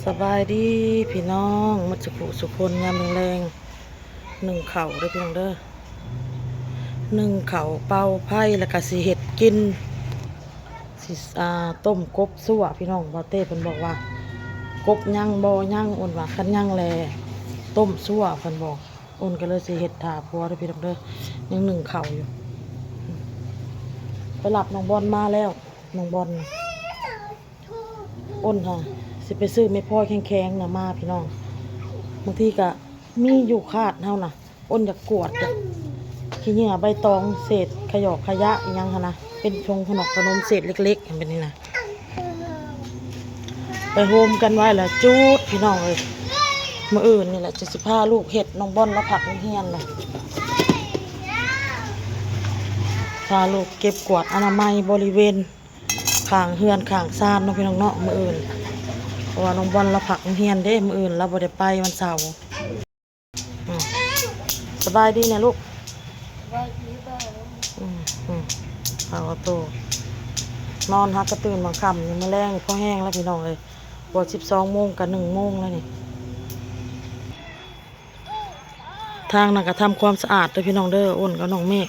ສະບາຍດີພີ່ນ້ອງໝົດສຸຜູ້ສຸຄົນ ຍາມແລງໆ ໜຶ້ງເຂົ້າເດີພີ່ນ້ອງເດີ ໜຶ້ງເຂົ້າເປົ່າໄຟ ແລ້ວກະຊິເຮັດກິນ ຊິ ອ່າ ຕົ້ມກົບຊົ່ວພີ່ນ້ອງ. ບ່າວເຕ້ເພິ່ນບອກວ່າ ກົບຍັງບໍ່? ຍັງ. ອ້ນວ່າ ຄັນຍັງແລ້ວຕົ້ມຊົ່ວ ເພິ່ນບອກ. ອ້ນກໍເລີຍຊິເຮັດຖ້າຜົວເດີພີ່ນ້ອງເດີ ຍັງໜຶ້ງເຂົ້າຢູ່. ໄປຮັບນ້ອງບອນມາແລ້ວ ນ້ອງບອນ ອ້ນຫາຊິໄປຊື້ໄມ້ພອຍແຂງໆນະມາພີ່ນ້ອງ. ບາງທີກະມີຢູ່ຄາດເຮົານະ ອ້ນຢາກກວດ ຢາກ ຂີ້ເຫຍື້ອໃບຕອງ ເສດຂະຫຍອກຂະຫຍະອີ່ຫຍັງຫັ້ນນະ ເປັນຖົງຂະໜົມຂະໜົມເສດເລັກໆຫັ້ນ ແບບນີ້ນະ ໄປໂຮມກັນໄວ້ລະຈູດພີ່ນ້ອງເອີຍ. ມື້ອື່ນນີ້ແຫຼະຈະຊິພາລູກເຮັດ ນ້ອງບອນລາວພັກໂຮງຮຽນລະ ພາລູກເກັບກວາດອະນາໄມບໍລິເວນ ຂ້າງເຮືອນຂ້າງຊານເນາະພີ່ນ້ອງເນາະ ມື້ອື່ນ ເພາະວ່ານ້ອງບອນລາວພັກໂຮງຮຽນເດ້ ມື້ອື່ນລາວບໍ່ໄດ້ໄປ ວັນເສົາ. ອືມ ສະບາຍດີນະລູກ ສະບາຍດີ ອືມ ອືມ ເອົາໂຕ ນອນຫາກະຕື່ນບາງຄ່ຳນີ້ ມື້ແລງນີ້ພໍແຮງແລ້ວພີ່ນ້ອງເອີຍ ບໍ່ ສິບສອງໂມງກະໜຶ່ງໂມງແລ້ວນີ້. ທາງນັ້ນກະທຳຄວາມສະອາດເດີພີ່ນ້ອງເດີ ອ້ນກັບນ້ອງເມກ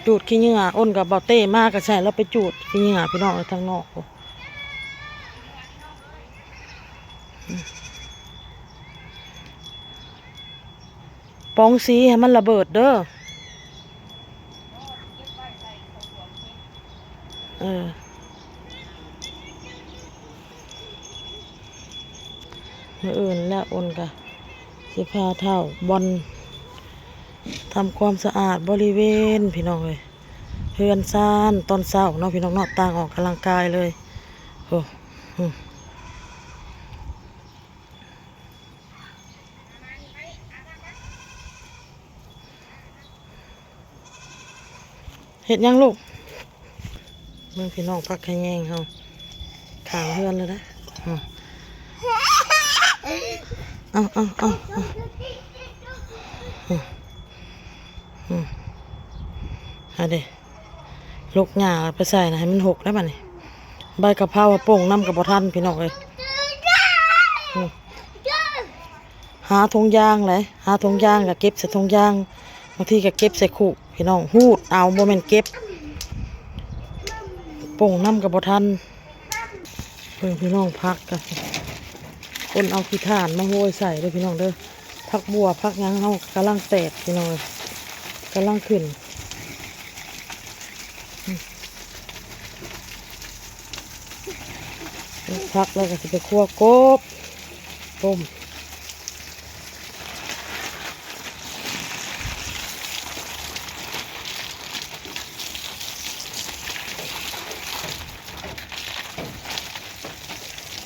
ຈູດຂີ້ເຫຍື້ອ. ອ້ນກັບບ່າວເຕ້ມາກະໃສ່ລາວໄປຈູດຂີ້ເຫຍື້ອພີ່ນ້ອງເອີຍ ທາງນອກພຸ້ນ. ປອງສີໃຫ້ມັນລະເບີດເດີ ເອີ. ມື້ອື່ນແລ້ວ ອ້ນກະຊິພາທ້າວບອນທຳຄວາມສະອາດບໍລິເວນພີ່ນ້ອງເອີຍ ເຮືອນຊານຕອນເຊົ້າເນາະພີ່ນ້ອງເນາະ ຕ່າງອອກກຳລັງກາຍເລີຍ ໂອ້. ເຮັດຫຍັງລູກ? ເບິ່ງພີ່ນ້ອງ ຜັກຂະແຍງເຮົາ ຂ້າງເຮືອນແລ້ວນະ ອືມ ເອົາ ເອົາ ເອົາ ເອົາ ອືມ ອືມ ຫາເດ້ ຫຼົກຫຍ້າໄປໃສ່ນະ ໃຫ້ມັນຫົກໄດ້ບາດນີ້ ໃບກະເພົາປົງນຳກໍບໍ່ທັນພີ່ນ້ອງເອີຍ ອືມ. ຫາຖົງຢາງໄດ໋ ຫາຖົງຢາງກະເກັບໃສ່ຖົງຢາງ ບາງທີກະເກັບໃສ່ຄຸພີ່ນ້ອງ ຮູດເອົາ ບໍ່ແມ່ນເກັບ ປົງນຳກະບໍ່ທັນ. ເບິ່ງພີ່ນ້ອງ ຜັກກະ ຄົນເອົາຂີ້ຖ່ານມາໂຮຍໃສ່ເດີພີ່ນ້ອງເດີ ຜັກບົ່ວຜັກຫຍັງເຮົາກຳລັງແຕກພີ່ນ້ອງ ກຳລັງຂຶ້ນ. ພັກແລ້ວກໍຊິໄປຂົ້ວກົບຕົ້ມ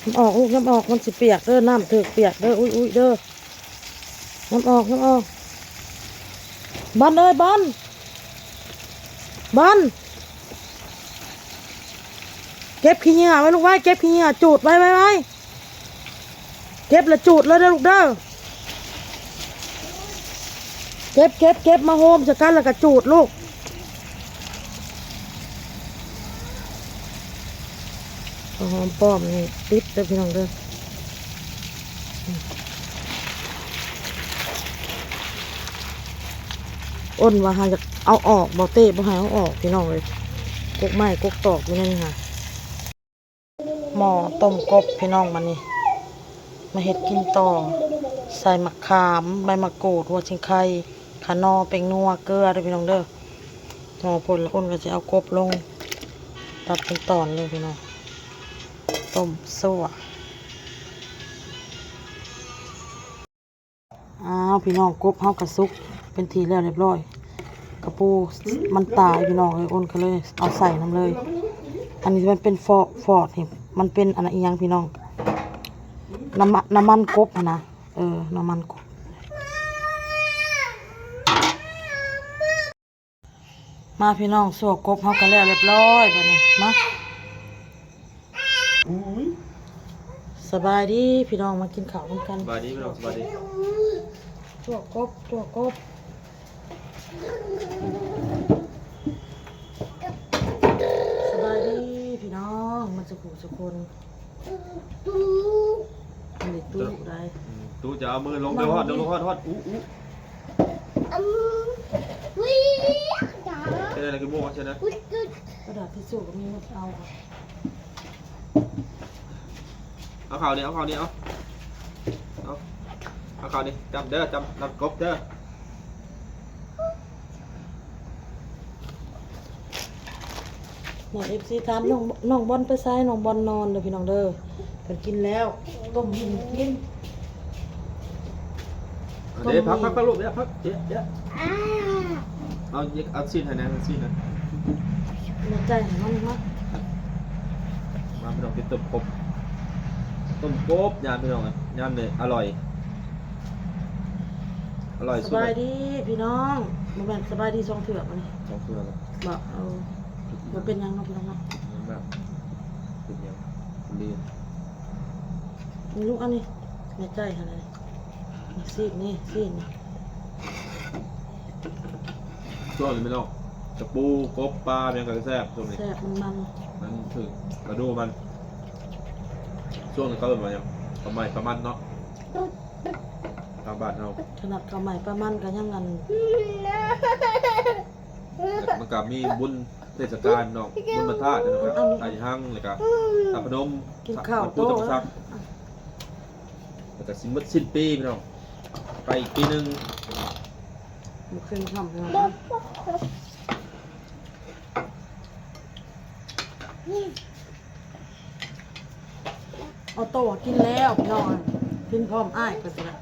ນຳອອກລູກ ນຳອອກ ມັນຊິປຽກເດີ ນ້ຳຖືກປຽກເດີ ອຸ້ຍໆ ເດີ. ນຳອອກ ນຳອອກ ບອນເອີຍ ບອນ ບອນ ເກັບຂີ້ເຫຍື້ອໄວ້ລູກ ໄວ້ ເກັບຂີ້ເຫຍື້ອ ຈູດໄວ້ ໄວ້ ໄວ້ ເກັບແລ້ວຈູດເລີຍເດີລູກເດີ ເກັບ ເກັບ ເກັບ ມາໂຮມໃສ່ກັນແລ້ວກໍຈູດລູກ. ເອົາຫອມປ້ອມນີ້ຕິດເດີພີ່ນ້ອງເດີ ອ້ນວ່າຫາຢາກເອົາອອກ ບໍ່ເຕະ ບໍ່ໃຫ້ເອົາອອກພີ່ນ້ອງເອີຍ ກົກໄມ້ກົກຕອກຢູ່ໃນນີ້ຫາ. ໝໍ້ຕົ້ມກົບພີ່ນ້ອງ ບາດນີ້ມາເຮັດກິນຕໍ່ ໃສ່ໝາກຂາມ ໃບໝາກກູດ ຫົວຊິງໄຄ ຂະໜໍ່ ແປ້ງນົວ ເກືອເດີພີ່ນ້ອງເດີ. ພໍພົ້ນແລ້ວ ອ້ນກໍຊິເອົາກົບລົງ ຕັດເປັນຕອນເລີຍພີ່ນ້ອງ ຕົ້ມຊົ່ວ. ອ້າວ ພີ່ນ້ອງ ກົບເຮົາກໍສຸກເປັນທີ່ແລ້ວຮຽບຮ້ອຍ ກະປູມັນຕາຍພີ່ນ້ອງເອີຍ ອ້ນກໍເລີຍເອົາໃສ່ນຳເລີຍ. ອັນນີ້ມັນເປັນຟອດ ຟອດນີ້ ມັນເປັນອັນນະ ອີ່ຫຍັງພີ່ນ້ອງ ນ້ຳມັນ ນ້ຳມັນກົບຫັ້ນນະ ເອີ ນ້ຳມັນກົບ. ມາພີ່ນ້ອງ ຊົ່ວກົບເຮົາກໍແລ້ວຮຽບຮ້ອຍບາດນີ້ ມາ. ອຸ້ຍ ສະບາຍດີພີ່ນ້ອງ ມາກິນເຂົ້ານຳກັນ ສະບາຍດີພີ່ນ້ອງ ສະບາຍດີ. ຊົ່ວກົບ ຊົ່ວກົບ ສະບາຍດີພີ່ນ້ອງ ໝົດສຸຜູ້ສຸຄົນ. ຕູ້ໄດ້ ອືມ ຕູ້ຈະເອົາມືລົງ ເອົາ ເດີ ຮອດ ເດີ ຮອດ ຮອດ ອູ ອູ ອືມ ເຮັດໄດ້ ກິນໝູກ ເຮັດໄດ້ ກະດາດທິຊູ່ກໍມີ ເອົາ ເອົາເຂົ້ານີ້ ເອົາເຂົ້ານີ້ ເອົາ ເອົາ ເອົາເຂົ້ານີ້ ຈັບເດີ ຈັບ ຈັບກົບເດີ. ນ້ອງເອັຟຊີຖາມ ນ້ອງ ນ້ອງບອນໄປໃສ? ນ້ອງບອນນອນເດີພີ່ນ້ອງເດີ. ເພິ່ນກິນແລ້ວ ຕົ້ມໃຫ້ກິນ. ເອົາເດ້ ພັກ ພັກ ພັກລູກ ເດ້ ພັກ ເດ້ ເດ້ ເອົາ ເອົາຊີ້ນໃຫ້ແດ່ ຊີ້ນນະ ມາຈ່າຍໃຫ້ນ້ອງມາ. ມາພີ່ນ້ອງ ກິນຕົ້ມກົບ ຕົ້ມກົບຍາມພີ່ນ້ອງ ຍາມນີ້ອະລ່ອຍ ອະລ່ອຍສຸດ. ສະບາຍດີພີ່ນ້ອງ ບໍ່ແມ່ນສະບາຍດີສອງເທື່ອບໍນີ້ ສອງເທື່ອແລ້ວ ບໍ່ ເອີ ບໍ່ເປັນຫຍັງເນາະພີ່ນ້ອງເນາະ ເປັນຫຍັງ ເປັນຫຍັງ ດີ ນີ້ລູກ ອັນນີ້ແມ່ໃຈຫັ້ນນະ ຊີ້ນນີ້ ຊີ້ນນີ້ ຊ່ວງນີ້ແມ່ນເນາະ ກະປູ ກົບ ປາ ຫຍັງກະແຊບ ຊ່ວງນີ້ແຊບ ມັນມັນ ມັນຖືກລະດູມັນ ຊ່ວງນີ້ເຂົາເອີ້ນວ່າຫຍັງ ປາໄໝ ປາມັນເນາະ ທາງບ້ານເຮົາ ຂະໜາດເຂົ້າໃໝ່ປາມັນກໍຍັງອັນ ມັນກໍມີບຸນເທດສະການເນາະ ບຸນພະທາດ ແລ້ວກໍໄອຮັງ ແລ້ວກໍພະນົມ ກິນເຂົ້າ ວັດພູ ໂຕ ຈຳປາສັກ ແລ້ວກໍຊິໝົດສິ້ນປີພີ່ນ້ອງ ໄປອີກປີໜຶ່ງ ບໍ່ເຄີຍທຳເທື່ອ. ອອໂຕ້ກິນແລ້ວພີ່ນ້ອງ ກິນພ້ອມອ້າຍເພິ່ນພຸ້ນນະ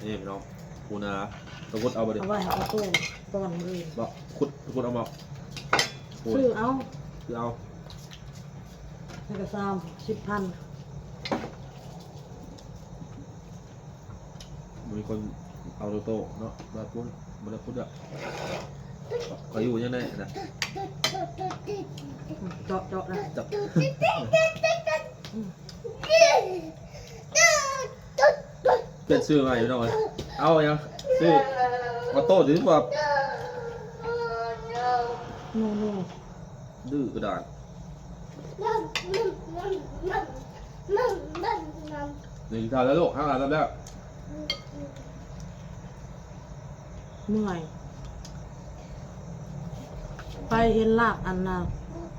ນີ້ພີ່ນ້ອງ ປູນາ ສະກຸດເອົາບໍ່ເດ້ ເອົາໄວ້ໃຫ້ອອໂຕ້ປ້ອນມື້ອື່ນ ບໍ່ ສະກຸດ ສະກຸດເອົາບໍ່ ຊື້ເອົາ ຊື້ເອົາ ນີ້ກໍສາມສິບພັນ. ມີຄົນເອົາໂຕໂຕເນາະ ມາປຸ້ນ ມາແລ້ວພຸດອະ ຂ້ອຍຢູ່ຍັງໄດ້ນະ ເຈາະ ເຈາະນະ ເຈາະ ປ່ຽນຊື່ໃໝ່ພີ່ນ້ອງເອີຍ ເອົາຫຍັງ ຊື່ອອໂຕ້ ຫຼືວ່າ ໂນ ໂນ ດື້ກະດານ ນີ້ກິນເຂົ້າແລ້ວລູກ ຫ້າມອາບນ້ຳແລ້ວ ເມື່ອຍ ໄປເຫັນລາກອັນນ່າ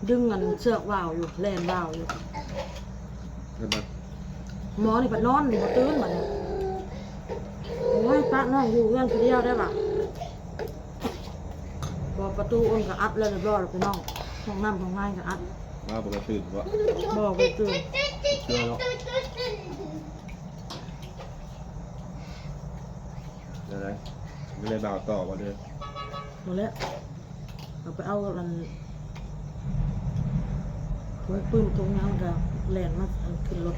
ດຶງອັນເຊືອກວ່າວຢູ່ ແລ່ນວ່າວຢູ່ ເຫັນບໍ່ ໝໍນີ້ພັດນອນ ບໍ່ຕື່ນບັດນີ້ ໂອ້ຍ ປະນ້ອງຢູ່ເຮືອນຜູ້ດຽວໄດ້ຫວາ ເພາະປະຕູອຸ່ນກໍອັດແລ້ວຮຽບຮ້ອຍແລ້ວພີ່ນ້ອງ ຫ້ອງນ້ຳຫ້ອງໃນກໍອັດ ມາບໍ່ໄດ້ຕື່ນບໍ່ ບໍ່ໄດ້ຕື່ນ ເຊື່ອເນາະ ແນວໃດ ບໍ່ໄດ້ບ່າວຕໍ່ບໍ່ເດີ ບໍ່ແລ້ວ ເອົາໄປເອົາອັນ ຖົງປຶ້ມຖົງຫຍັງ ແລ້ວກໍແລ່ນມາ ອັນ ຂຶ້ນລົດ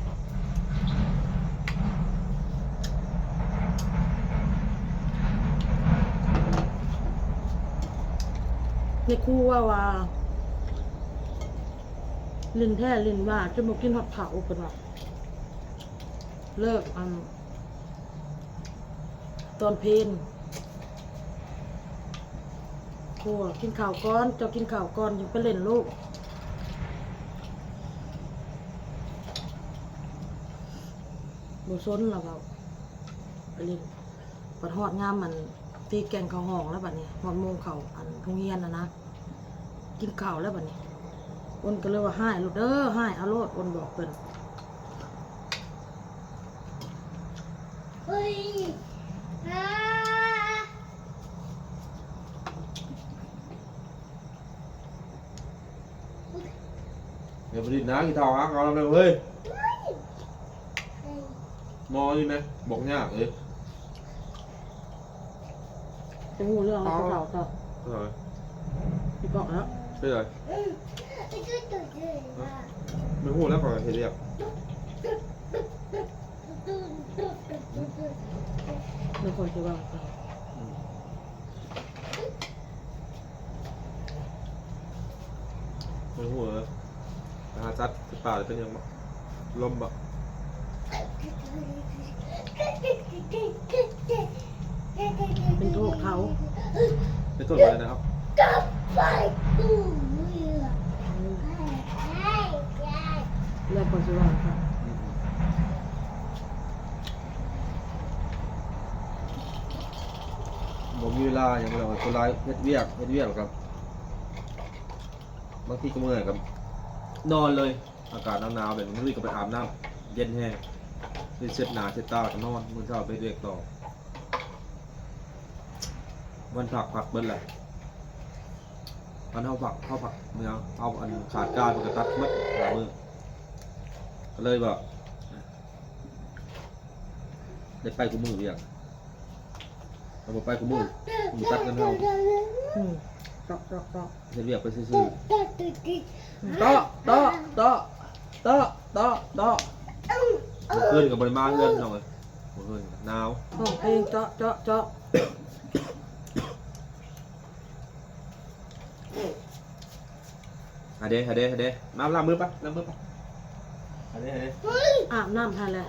ແມ່ຄູເວົ້າວ່າ ຫຼິ້ນແທ້ຫຼິ້ນວ່າ ຈົນບໍ່ກິນຮອດເຂົ້າ ເພິ່ນວ່າ ເລີກ ອັນ ຕອນເພນ ໂອ້ ກິນເຂົ້າກ່ອນ ເຈົ້າກິນເຂົ້າກ່ອນ ຈັ່ງໄປຫຼິ້ນລູກ ບໍ່ສົນລະເວົ້າ ໄປຫຼິ້ນ ບັດຮອດຍາມ ອັນ ຕີແກ່ງເຂົ້າຫ້ອງແລ້ວບັດນີ້ ຮອດໂມງເຂົ້າ ອັນ ໂຮງຮຽນຫັ້ນນະ ກິນເຂົ້າແລ້ວບັດນີ້ ອ້ນກໍເລີຍວ່າ ຮ້າຍໂລດເດີ ຮ້າຍເອົາໂລດ ອ້ນບອກເພິ່ນ ເຮີ້ຍ ອາ ຢ່າໄປຫຼິ້ນນະ ຂີ້ເຖົ້າ ຫາເອົານຳເດີເຮີ້ຍ ໝໍນີ້ແມະ ບອກຍາກເອີຍ. ຈະຮູ້ເລື່ອງແລ້ວ ເຖົ້າເຖົ້າ ເອີ ຊິບອກແລ້ວ ເຮັດໃດ ອືມ ໄມ່ຮູ້ແລ້ວ ຂ້ອຍເຮັດວຽກ ແລ້ວຂ້ອຍຊິເວົ້າໃຫ້ຟັງ ອືມ. ບໍ່ຮູ້ເອີຍ ໄປຫາສັດປ່າເປັນຫຍັງບໍ ລົມບໍ ເປັນໂທດເຂົາ ເປັນ ສ່ວນຫຼາຍນະຄັບ ກັບໄປ ອືມ ແລ້ວກໍຊິວ່າກັນ ອືມ ບໍ່ມີເວລາຫຍັງແລ້ວ ສ່ວນຫຼາຍເຮັດວຽກ ເຮັດວຽກແລ້ວກໍ ບາງທີກໍເມື່ອຍກໍນອນເລີຍ. ອາກາດໜາວໆແບບນີ້ ມື້ນີ້ກໍໄປອາບນ້ຳເຢັນແຮງ ໄປເຊັດໜ້າເຊັດຕາກໍນອນ ມື້ເຊົ້າໄປເຮັດວຽກຕໍ່. ວັນພັກ ພັກເບິດແຫຼະ ຄັນເຮົາພັກ ເຮົາພັກມື້ເຮົາ ເຮົາອັນຂາດການ ເພິ່ນກໍຕັດໝົດຫ້າມື້ ກໍເລີຍວ່າ ໄດ້ໄປຄູ່ມື້ວຽກ ເຮົາບໍ່ໄປຄູ່ມື້ ມັນຕັດເງິນເຮົາ ອືມ ເຕາະ ເຕາະ ເຕາະ ເຮັດວຽກໄປຊື່ໆ ເຕາະ ເຕາະ ເຕາະ ເຕາະ ເຕາະ ເຕາະ ເມື່ອຄືນກໍບໍ່ໄດ້ມາເຮືອນພີ່ນ້ອງເອີຍ ເມື່ອຄືນໜາວ ຮ້ອງເພງເຕາະ ເຕາະ ເຕາະ. ຫາເດ້ ຫາເດ້ ຫາເດ້ ມາລ້າງມືປະ ລ້າງມືປະ ຫາເດ້ ຫາເດ້ ອາບນ້ຳຫັ້ນແຫຼະ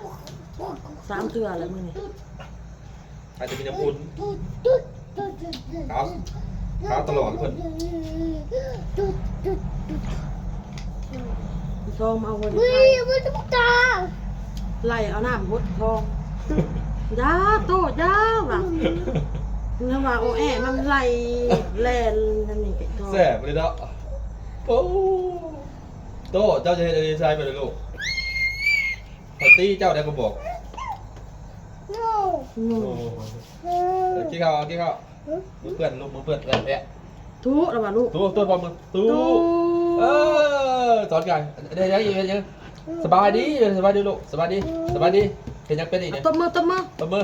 ສາມເທື່ອແລ້ວມື້ນີ້ ອາດຈະມີນ້ຳອຸ່ນ ຂາວ ຂາວຕະຫຼອດເພິ່ນ ຊອງມາເອົາ ໄລ່ເອົານ້ຳຫົດຄອງ ຢ່າໂຕ ຢ່າວ່າ ແລ້ວວ່າໂອແອ ມັນໄລ່ແລ່ນນັ້ນນີ້ ແຊບເລີຍເນາະ. ໂອ້ ໂຕ ເຈົ້າຈະເຮັດອັນນີ້ໃສ່ໄປເດີລູກ ຂ້ອຍຕີເຈົ້າໄດ້ ຂ້ອຍບອກ ໂອ້ ກິນເຂົ້າ ກິນເຂົ້າ. ມືເປື້ອນລູກ ມືເປື້ອນ ແອະ ທຸລະວ່າລູກ ທຸ ທຸ ພໍມື ທຸ ທຸ ເອີ ສອນກັນ ເຮັດຫຍັງອີກ ເຮັດຫຍັງ ສະບາຍດີ ສະບາຍດີລູກ ສະບາຍດີ ສະບາຍດີ ເຮັດຫຍັງເປັນອີກນີ້ ຕົບມື ຕົບມື ຕົບມື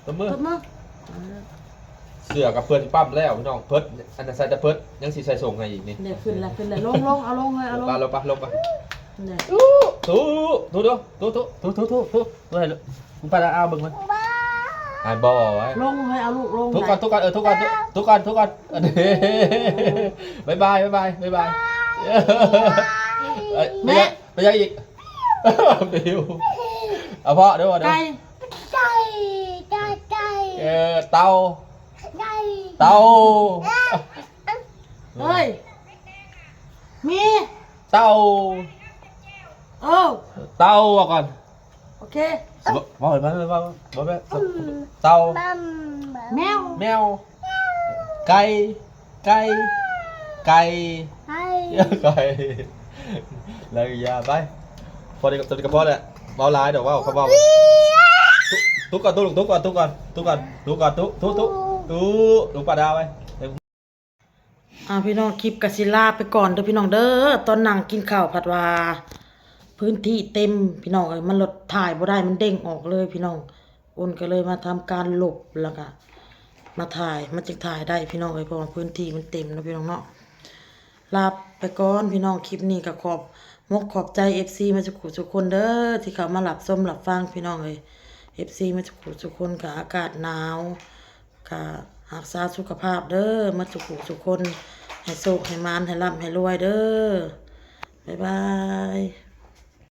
ຕົບມື ຕົບມື. ເສື້ອກັບເພື່ອນປ້ຳແລ້ວພີ່ນ້ອງ ເພິດ ອັນນັ້ນໃສ່ແຕ່ເພິດ ຍັງຊິໃສ່ສົ່ງໃຫ້ອີກນີ້ ເດ້ ຂຶ້ນລະ ຂຶ້ນລະ ລົງ ລົງ ເອົາລົງເຮີຍ ເອົາລົງ ລົງໄປ ລົງໄປ ລົງໄປ ເດ້ ທຸ ທຸ ທຸ ທຸ ໃຫ້ລູກ ມຶງປາດາອ້າວເບິ່ງມັນ ອ້າຍບໍ່ໄວ້ ລົງເຮີຍ ເອົາລູກລົງ ທຸກກ່ອນ ທຸກກ່ອນ ເອີ ທຸກກ່ອນ ທຸກກ່ອນ ທຸກກ່ອນ ບາຍບາຍ ບາຍບາຍ ບາຍບາຍ ແມ່ ໄປຍັງອີກ ປິວ ເອົາເພາະເດີ ເອົາເດີ ໄກ່ ໄກ່ ໄກ່ ເອີ ເຕົ່າ ໄກ່ ເຕົ່າ ເອີ ເຮີຍ ມີ ເຕົ່າ ເອີ ເຕົ່າ ເອົາກ່ອນ ໂອເຄ ເວົ້າ ເວົ້າ ເວົ້າ ເວົ້າ ເຕົ່າ ແມວ ແມວ ໄກ່ ໄກ່ ໄກ່ ໄກ່ ໄກ່ ແລ້ວຢ່າໄປ ພໍດີ ຕົວນີ້ກໍພໍແຫຼະ ເວົ້າຫຼາຍດອກ ເວົ້າ ຄຳເວົ້າ ທຸກກ່ອນ ທຸກ ທຸກກ່ອນ ທຸກກ່ອນ ທຸກກ່ອນ ທຸກ ທຸກ ທຸກ ລຸງປາດາໄວ້. ອ່າ ພີ່ນ້ອງ ຄລິບກໍຊິລາໄປກ່ອນເດີພີ່ນ້ອງເດີ ຕອນນັ່ງກິນເຂົ້າພັດວ່າພື້ນທີ່ເຕັມພີ່ນ້ອງເອີຍ ມັນລົດຖ່າຍບໍ່ໄດ້ ມັນເດ້ງອອກເລີຍພີ່ນ້ອງ ອຸ່ນກໍເລີຍມາທຳການຫຼົບ ແລ້ວກໍມາຖ່າຍ ມັນຈຶ່ງຖ່າຍໄດ້ພີ່ນ້ອງເອີຍ ເພາະວ່າພື້ນທີ່ມັນເຕັມເນາະພີ່ນ້ອງເນາະ. ລາໄປກ່ອນພີ່ນ້ອງ ຄລິບນີ້ກໍຂອບມົກຂອບໃຈເອັຟຊີໝົດສູ່ຜູ້ສູ່ຄົນເດີ ທີ່ເຂົ້າມາຮັບຊົມຮັບຟັງພີ່ນ້ອງເອີຍ ເອັຟຊີໝົດສູ່ຜູ້ສູ່ຄົນ ກໍອາກາດໜາວ ກະຮັກສາສຸຂະພາບເດີ ໝົດສຸຂູສຸຄົນ ໃຫ້ໂຊກໃຫ້ໝານ ໃຫ້ລ່ຳໃຫ້ລວຍເດີ ບາຍບາຍ.